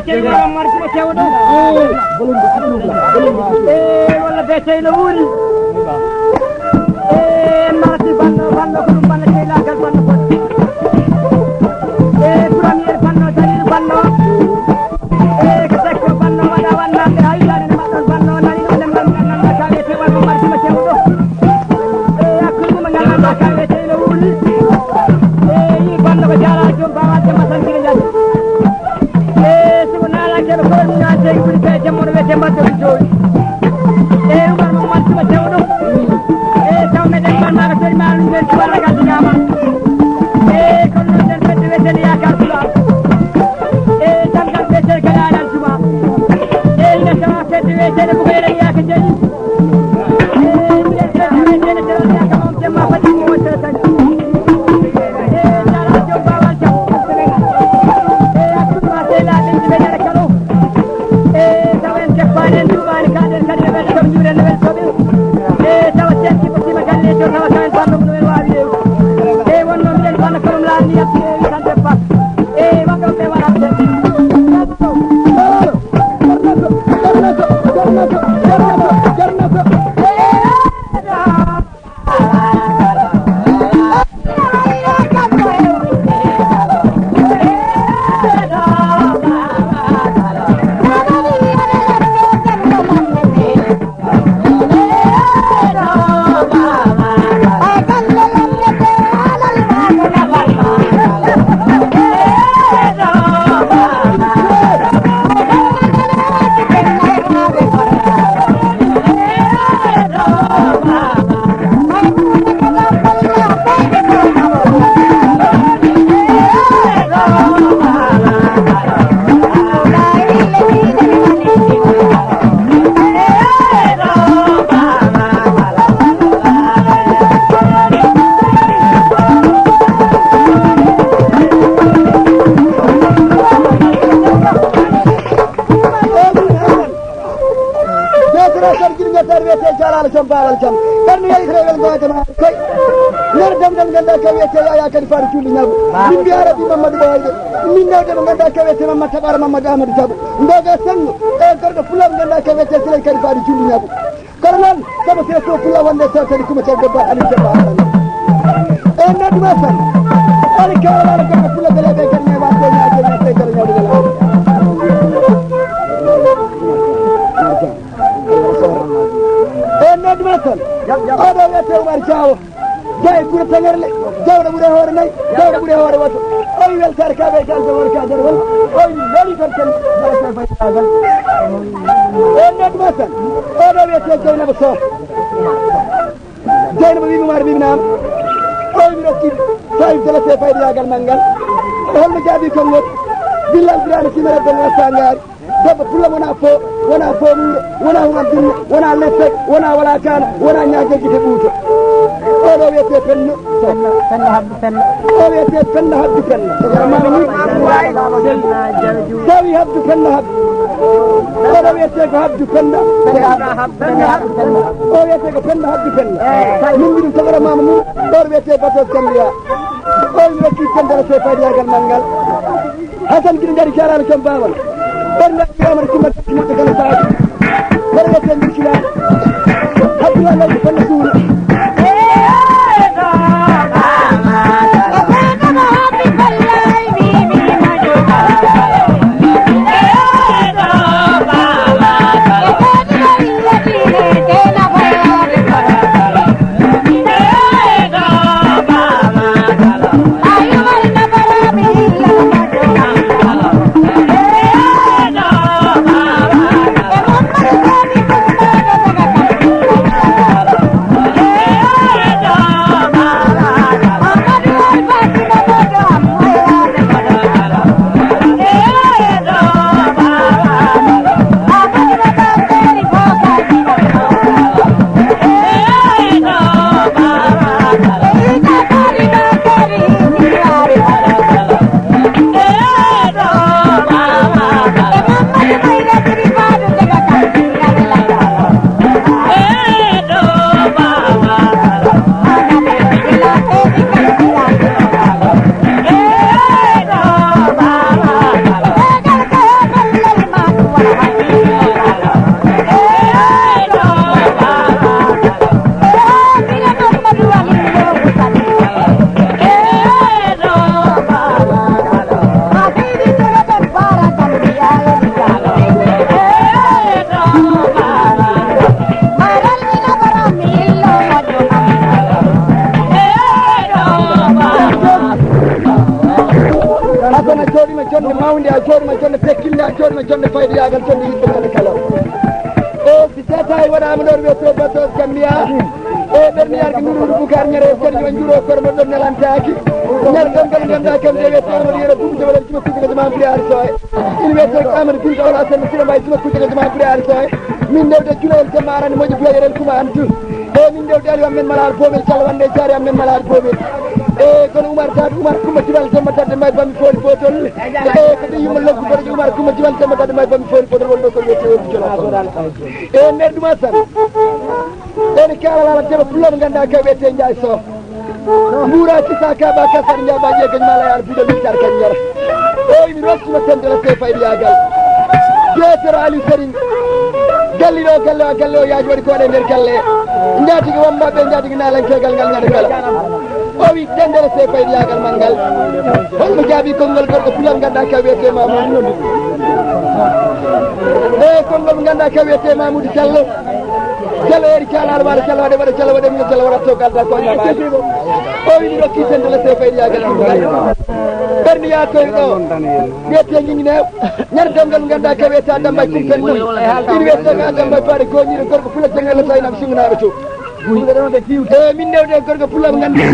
بيتي مرسي بتشاودو ولا بيتي لول مرسي بانو كلهم بانو كيلا كل بانو برامير بانو دليل بانو كسكر بانو وانا بهاي دارين بانو بانو ناني ولم نانا كاويتي ولا مرسي بتشاودو كلهم نانا كاويتي لول بانو بجارا جون باوا جمسان كيلا Saya berkorban nasi beri kerja mula kerja mata betul. Rumah rumah cuma jauh. Jauh medan mana kerja malu berjual lagi nama. Kalau dan kerja kerja dia akan pulang. Jangan kerja kerja cuma. Ini semua kerja kerja bukan lagi akan jadi. Kerja kerja dia akan macam apa di mulut saya. Jalan jumpa macam. Aku masih lagi di medan. Panen Dubai kader kader welcome you and welcome. Tawasyan ki pasi magalle jo tawasan panu menel wabi. Won non den pan karum la ni ap kan tepat. Wangam te wala te. Balcam, karena yang saya bilang macam apa? Nerdam ganda kawete ya kan faru chuli nyabu. Nimbiara bi Muhammad Baye. Minna dem ganda kawete Muhammad Tabar Muhammad Ahmad Tabu. Ndoga sang karena pulang ganda kawete sila kan faru chuli nyabu. Karena sama saya tu pulang wanda saya tadi kuma cakap bah alim cakap. Nerd masan. Alim kalau kalau pulang bela bela kerja waktu ni aja nak kerja nyabu bela. Nerd masan. Ada yang terwar jauh. Jai guru pengerle, jauh dah boleh orang naik, jauh dah boleh orang waktu. Oi wel sarka bekan jawar kader wel, oi lari kerja, saya baik agak. Nerd masan. Ada yang terjadi nak besar. Jai nabi Umar bin Nam. Oi miraki, saya jelas saya baik agak manggal. Hal menjadi kongot. Bilal berani simera dengan sanggar. Dapat pulang wana mur, wana hungadun, wana lesek, wana walakan, wana nyaga kita butuh. Orang itu penna orang itu penna habdu penna. Sawi habdu penna habdu. Orang itu habdu penna. Orang itu penna habdu penna. Mungkin sekarang mamu, orang itu betul cendera. Orang itu cendera seperti agar manggal. Hasan kini dari cara macam bawang. Pernah kamar cuma tekan saat. Pernah tembik sila. Habdu lagi penna suruh. mawndi a jooɗima jonde pekkille a jooɗima jonde faydiyagal jonde yimɓe kala kala o si tata e waɗama ɗon wiyete batos Gambia o ɓerniyarki nurudu Boucar ñere kadi yo juuro kormo ɗon nelantaki ñal gongal ganduɗa kam de wiyete amadou yero bumde waɗa cima kucciga jama ɓuuri soye ina wiyete amadou binta wala sanno sira mbay cima kucciga jama ɓuuri soye min dewde culayel temma arani moƴƴi playerel kuma antu e min dewde ali amen malal pomel calwande jaari amen malal pomel e kono Oumar Tade Oumar Coumba Jibal temma tadde may bami foli fotol e kadi yumma loggu boɗo Oumar Coumba Jibal temma tadde may bami foli fotol wonɗo ko wiyete wondu jola e nder ɗuma tan ene kalalala teɓa pulloɓe ganduɗa ka wiyete Ndiaye Sow Moura Cissa Kaba Kasar Ndiaba ƴeegañ malayar biɗo liccar kan jara o imi rossima tendela se fayde yagal jeetero Aliou Sérine galliɗo galle o galle o yaaji waɗi ko waɗe nder galle jaatigi wambaɓe jaatigi nalankegal ngal ñande kala o wi tendere se fayde yagal man ngal holmo jaabi konngol gorko pulam ganduɗa ka wiyete Mamoudou e konngol ganduɗa ka wiyete Mamoudou Diallo Diallo eri calal waɗa Diallo waɗe waɗa Diallo waɗe mino Diallo waɗatto galda ko ñamaɗi o wiɗi ɗo kitendele se fayde yagal ɗumgal ɓerni yatoy ɗo wiyete ñiñinew ñande demgal ganduɗa ka wiyete Dambay Kumpen mum ina wiyete ga Dambay paade goñiɗo gorko pula jangel taynam singnaɓe to e min newde gorko pulam ganduɗa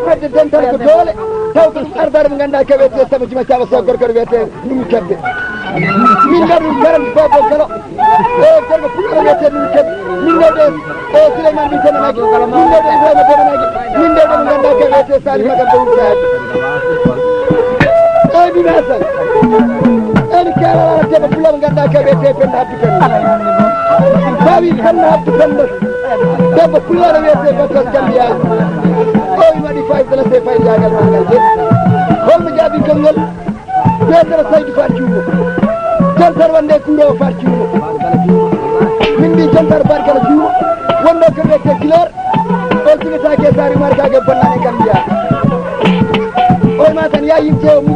fedde dental ko doole taw ko ardare mo ganduɗa kewete sama jima caaba so gorko wiyete ɗum kebbe min gar ɗum garan bobo kala o gorko fuɗɗo wiyete ɗum kebbe min newde o Souleymane ɗi tenanaki min newde Ibrahima tenanaki min newde mo ganduɗa kewete Salima kam dow saadi o bima san eni kalala teɓa fulla mo ganduɗa kewete Penda Abdou Penda tawi Penda Abdou Penda debbo pullore wiyete Bakos Gambia o waɗi fayda la se fayda jagal mangal Better side for you. Jantar one day to go for you. Mindy Jantar Barker, you. One look at the killer. Also, I guess I remark a banana Gambia. Oh, Matania, you tell me.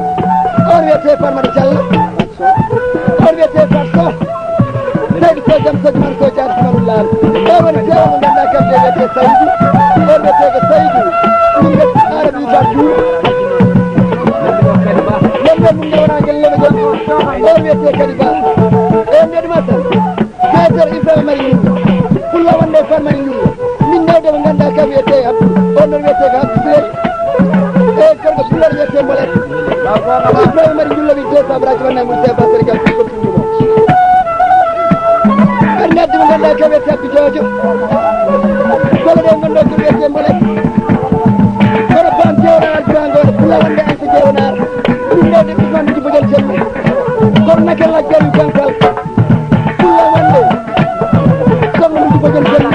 Or we take for Marcel. Or we take for so. Take for them such man so just Marula. I will tell them that I can take a side. Or we take a side. We get Arabic for you. When we go on, or we take a river. And the matter. Better if I'm married. Pull one day for my new. Minna de Manganda Kavete, or we take up today. Take a fuller yet a bullet. Primary you love it, Abraham and Musa Basilica. And not the Manganda Kavete, Georgia. Follow them and not to get a bullet. For a Pantheon and Frango, Pulla and Antigona. Minna de Manganda to put a gem. For Nakala Gem Jungle. Pulla one day. Someone to put a gem.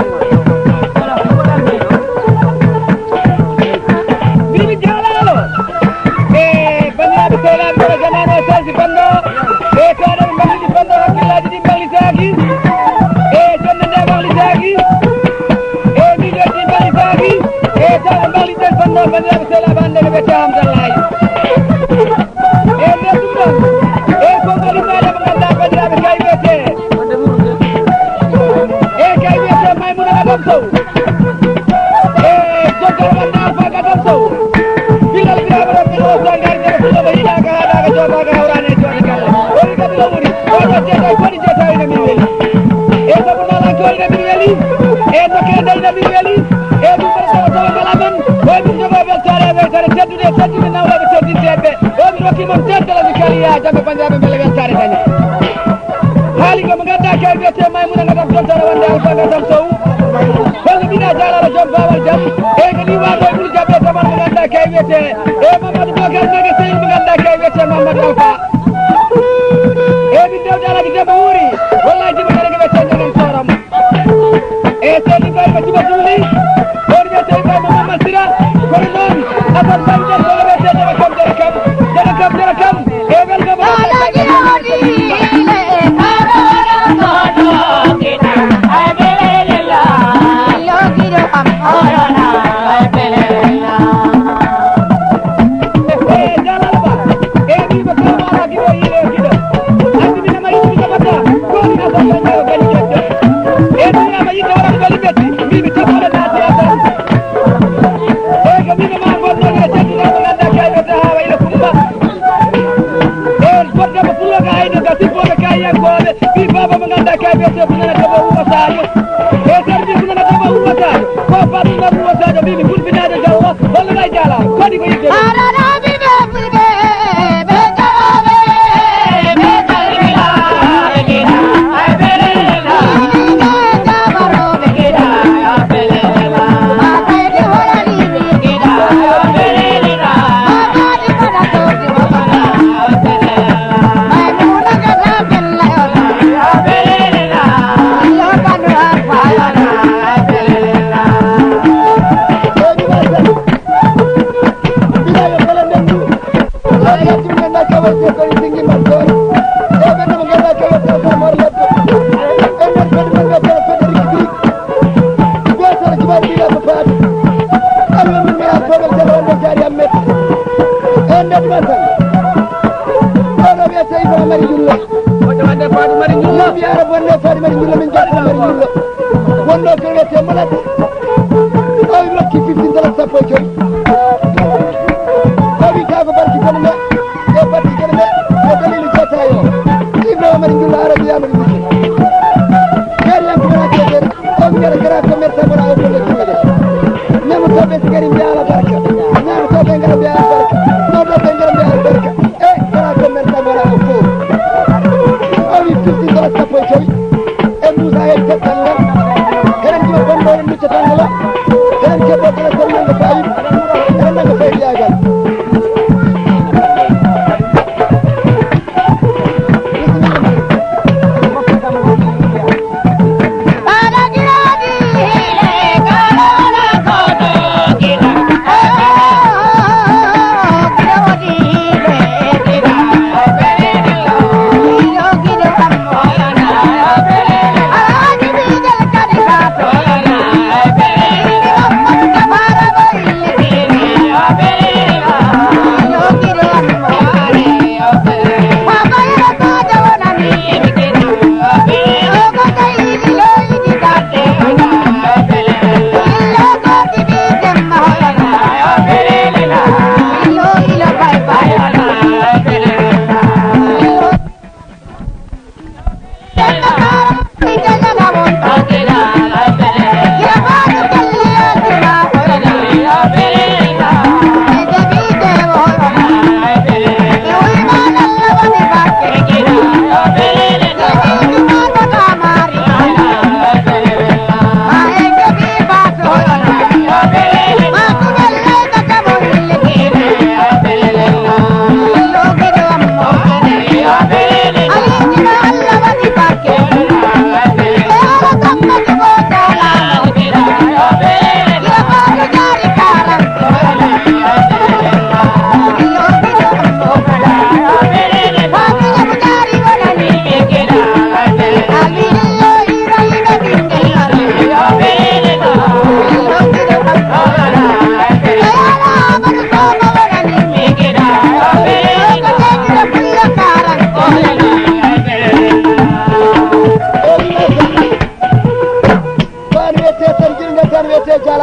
Tanggal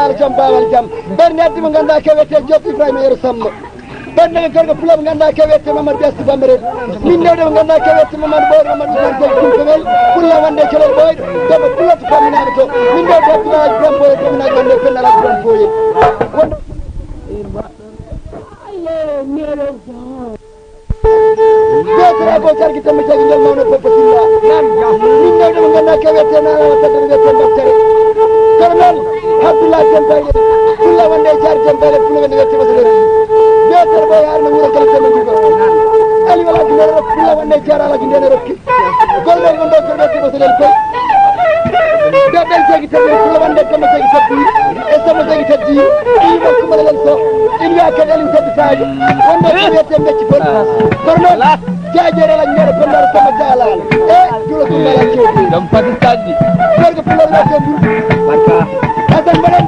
ala jam bawal jam ɓerni addi mo ganduɗa kewete Diop Ibrahima Yero Samma ɓernde gorko pula mo ganduɗa kewete Mamadou Biaski Bambere min newde mo ganduɗa kewete Mamadou Ɓoyɗo Mamadou Ousmane Diagne Koulkowel pulla wonde kelel ɓoyɗo doɓe pullata famminaɓe to min newde Abdoulaye Biram Boye famminaɓe wonde pennal Biram Boye Beetera ko sarki tammi tagi ndel mawno Papa Silla min newde mo ganduɗa kewete nalawa tadde wiyete Baktere kono noon Abdoulaye Dembaye pulla wonde Diar Dembaye pulla wonde wiyete Massadori Beetere Boye arno wuuro kala tembe jugo Ali wala ginere rokki pulla wonde Diar ala ginene rokki golɗo gonɗo ko wiyete Massadori koy Bebel jegi tadde pulla wonde tamma jegi taddi e sama jegi taddi ɗimo kumalelen so in wiya kadi Aliou taddi Sadio wonde ko wiyete Becci Pol kono noon jajere la ñere pendar sama jalal e julo dum la cewdi dam Pakistan di gorgo pular la tembu barka asan banen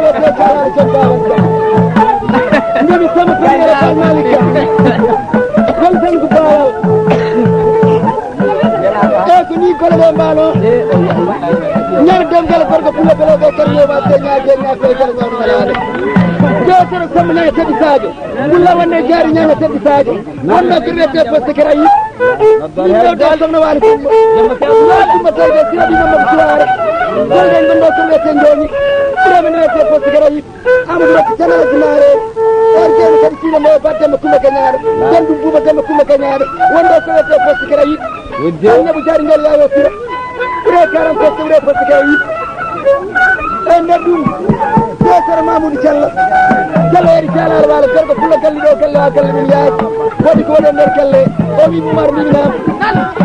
wiyete calare jon bawan ndewi sama premiére fal malika kon tan ko bawal e ko ni gole ɓe mbano ñar demgal gorko pulla beloɓe karñowa teñaje ñafe kala ñawɗumalade jewtere samnaye teɗi sadio pulla wonne jaari ñama teɗi sadio wonno ko rete poste kara yi min ɗewde somno wani kumma tawde siraɗi mamadou suware golɗen gonɗo ko rete joni ɓuremen rete poste kara yi amadou rakki canalaji mare orjeni kadi siino mo baddema kumma kañaɗo jandum buuba demma kumma kañaɗo wonɗo ko rete poste kara yi ñaɓo jaari ngel yawo sira ɓure 40 poste ɓure poste kara yi e nder ɗum Professeur Mamoudou Diallo Diallo eri calare walo gorko fulla galli ɗo galle ha galle ɗum yaaki waɗi ko woni nder galle o wi Moumar minam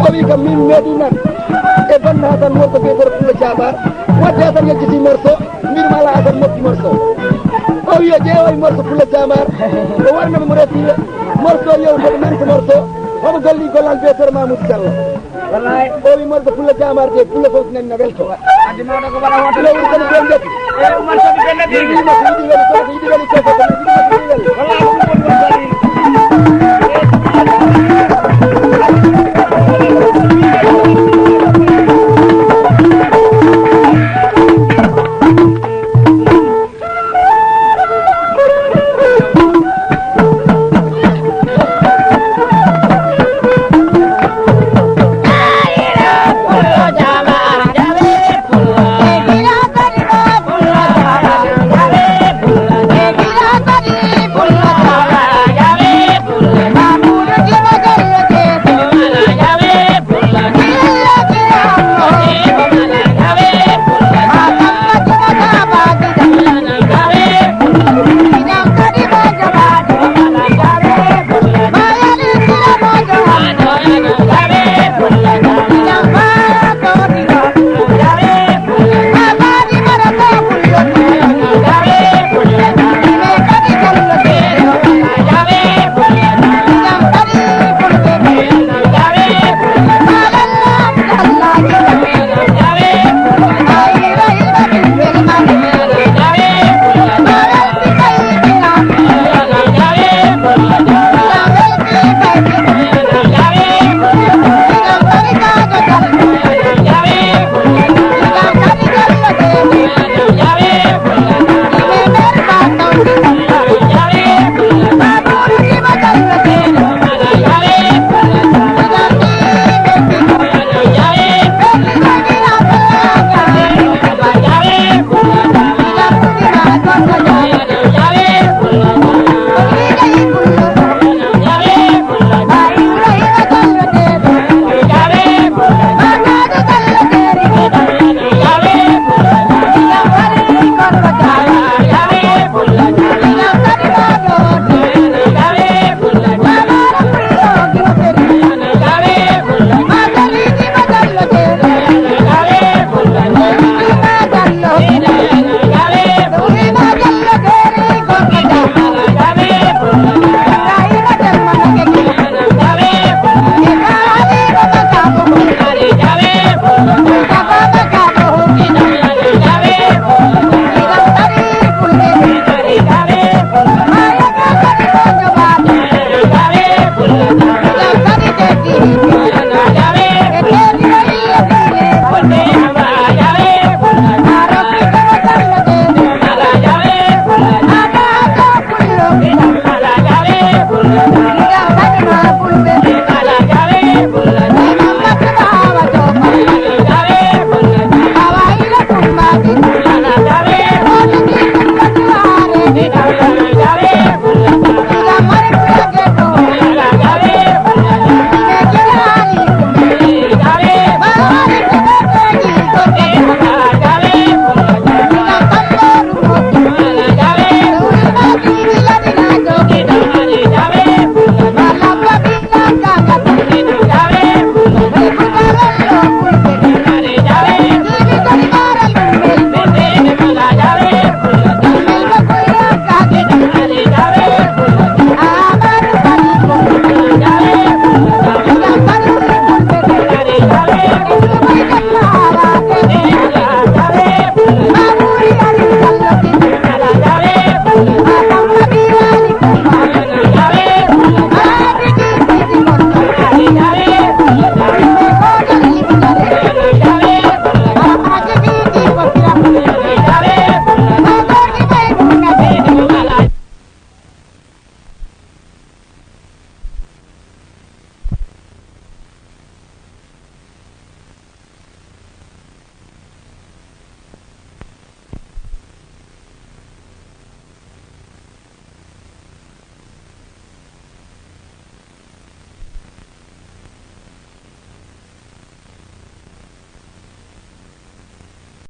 o wi kam min meeɗi nan e banna Hasan wonko biyetoro fulla cabar wadde Hasan yejjiti morceau mbinuma ala Hasan mofti morceau o wi o ƴeewoy morceau fulla camar o warnami mo resiɓe morceau yewtoɓe nanta morceau homo golli gollal biyetoro Mamoudou Diallo wallahi o wi morceau fulla camar de fulla fof nani no welto addi mawɗo ko waɗa hoto lewru kono ɓen gati e umar soɓi ɓenne ɗi wima ko yiɗi weli kono ko yiɗi weli koko